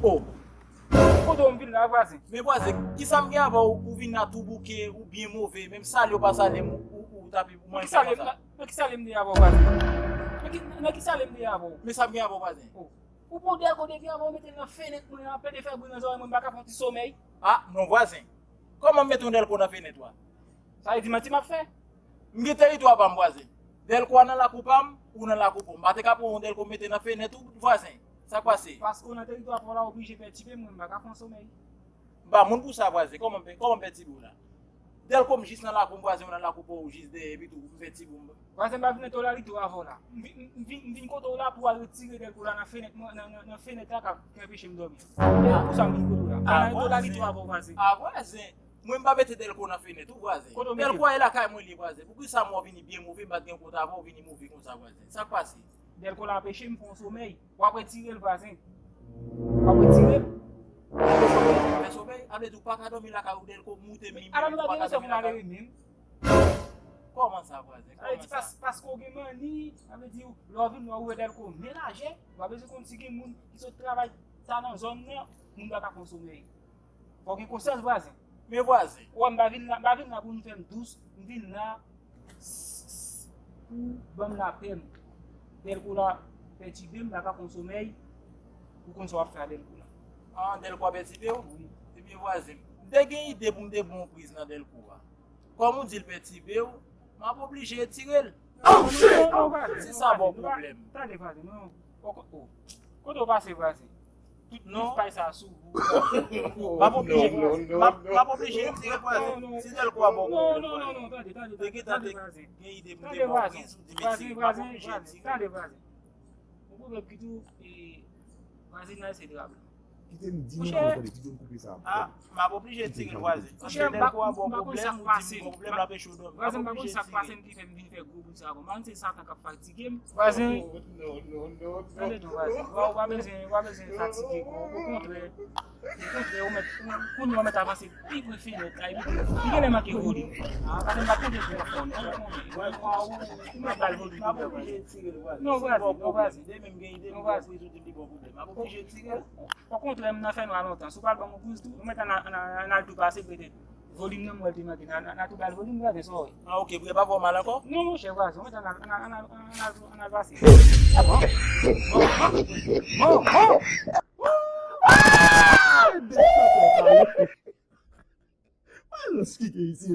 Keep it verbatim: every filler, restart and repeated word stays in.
Oh. Kote w m vin la, vwazen? Men vwazen, kisa m gen avè w, ou vin la tou bouke, ou byen move, menm salye w pa salye m, ou, ou, ou tape, ou manje sa konsa. Nan ki salye m deye avè w, vwazen? Nan ki, nan ki salye m deye avè w? Men sa m gen avè w, vwazen? Oh. Ou pran yon dèlko depi anvan, ou mete l nan fenèt mwen an, plede fè bri nan zòrèy mwen, m pa ka fè yon ti somèy? Ah, non, vwazen. Kòman m mete yon dèlko nan fenèt ou a? Sa vle di manti m ap fè? M gen teritwa pa m, vwazen. Dèlko a nan lakou pa m, ou nan lakou pa w. M pa te ka pran yon dèlko mete nan fenèt ou, vwazen. Sa k pase? Paske w nan teritwa pa w la, w oblije pètibe m, mwen m pa ka fè yon somèy. M pa moun pou sa, vwazen. Kòman m pè-, kòman m pètibe w la? Dèlko m jis nan lakou m, vwazen, ou nan lakou pa w, ou jis dèyè, epi tou, m pètibe w. Vwazen, m pa vin nan tolalite avè w la. M vin, m vin, m vin kote w la pou w al retire dèlko la nan fenèt mwen, nan, nan, nan fenèt la k ap, k ap anpeche m dòmi. E pou sa m vin kote w la. M pa nan tolalite avè w, vwazen. Ah, vwazen. Mwen, m pa mete dèlko nan fenèt ou, vwazen. Kote w mete l? Dèlko a e lakay mwen li ye, vwazen. Poukisa mwen w vini byen move, m pa t gen kont avè w, w vini move konsa, vwazen? Sa k pase? Dèlko la anpeche m fè yon somèy. W ap retire l, vwazen. W ap retire l. Fè somèy, fè somèy. A vle di w pa ka dòmi lakay ou, dèlko moute minmi, ou pa ka dòmi lakay ou. Kòman sa, vwazen? Kòman sa? Paske w gen manni, sa vle di, lè w vin, lè w ouvè dèlko men lajè, w pa bezwen konn si gen moun ki sot travay ta nan zòn nan, moun pa ka fè yon somèy. Fò w gen konsyans, vwazen. Men vwazen. Ou wè, m pa vin la, m pa vin la pou nou fè m dous, m vin la pou ban m lapè m. Dèlko la pètibe m, m pa ka fè yon somèy, ou konn sa w ap fè a dèlko la. Ah, dèlko a pètibe w? Wi. Ebyen, vwazen, m te gen ide pou m te pran yon priz nan dèlko a. Kòm ou di l pètibe w, m ap oblije retire l. Oh, shit! Non, non, vwazen, non, vwazen, non, vwazen. Se sa ba w pwoblèm. Tande, vwazen, non. Kote w pase, vwazen? Tout, tout pay sa sou ou. M ap oblije, m ap, m ap oblije retire, vwazen. Non, non. Si dèlko a ba w pwoblèm, vwazen. Non, non, non, non, tande, tande, tande, vwazen. Te gentan gen ide pou m te ba w priz, ou di mete, m ap oblije retire. Tande, vwazen, vwazen, tande, vwazen. Yon pwoblèm ki tou, e, vwazinaj se dra blan. Kite m di nou, monchè, kite m koupe sa. Ah, m ap oblije retire l, vwazen. Monchè, m pa, m pa konn sa k pase m. Vwazen, m pa konn sa k pase m ki fè m vin fè gwo bri sa a. Kòman se Satan k ap fatige m? Vwazen. Tande non, vwazen. Ou pa bezwen, ou pa bezwen fatige kò w. Okontrè, okontrè, ou mèt, kounye a ou mèt avanse pi pre fenèt la, epi li genlè manke volim. Vwazen, m pa tande pou w fò non, ou konnen. Ou mèt ba l volim pou vwazen. Non, vwazen, non, vwazen. Non, vwazen. Okontrè, m nan fènwa lontan. Si w pa al ban m yon priz tou, ou mèt ann, ann, ann al tou pase petèt. Volim nan, m wè l te manke. N a, n a, n a tou ba l volim, vwazen, sa w wè. Ah, ok, pou yo pa voye w mal ankò? Non, monchè, vwazen, ou mèt ann al, ann al, ann al, ann al, ann al pase. Ah, bon? Bon, bon, bon, bon. Ah! Alòs, ki gen isi,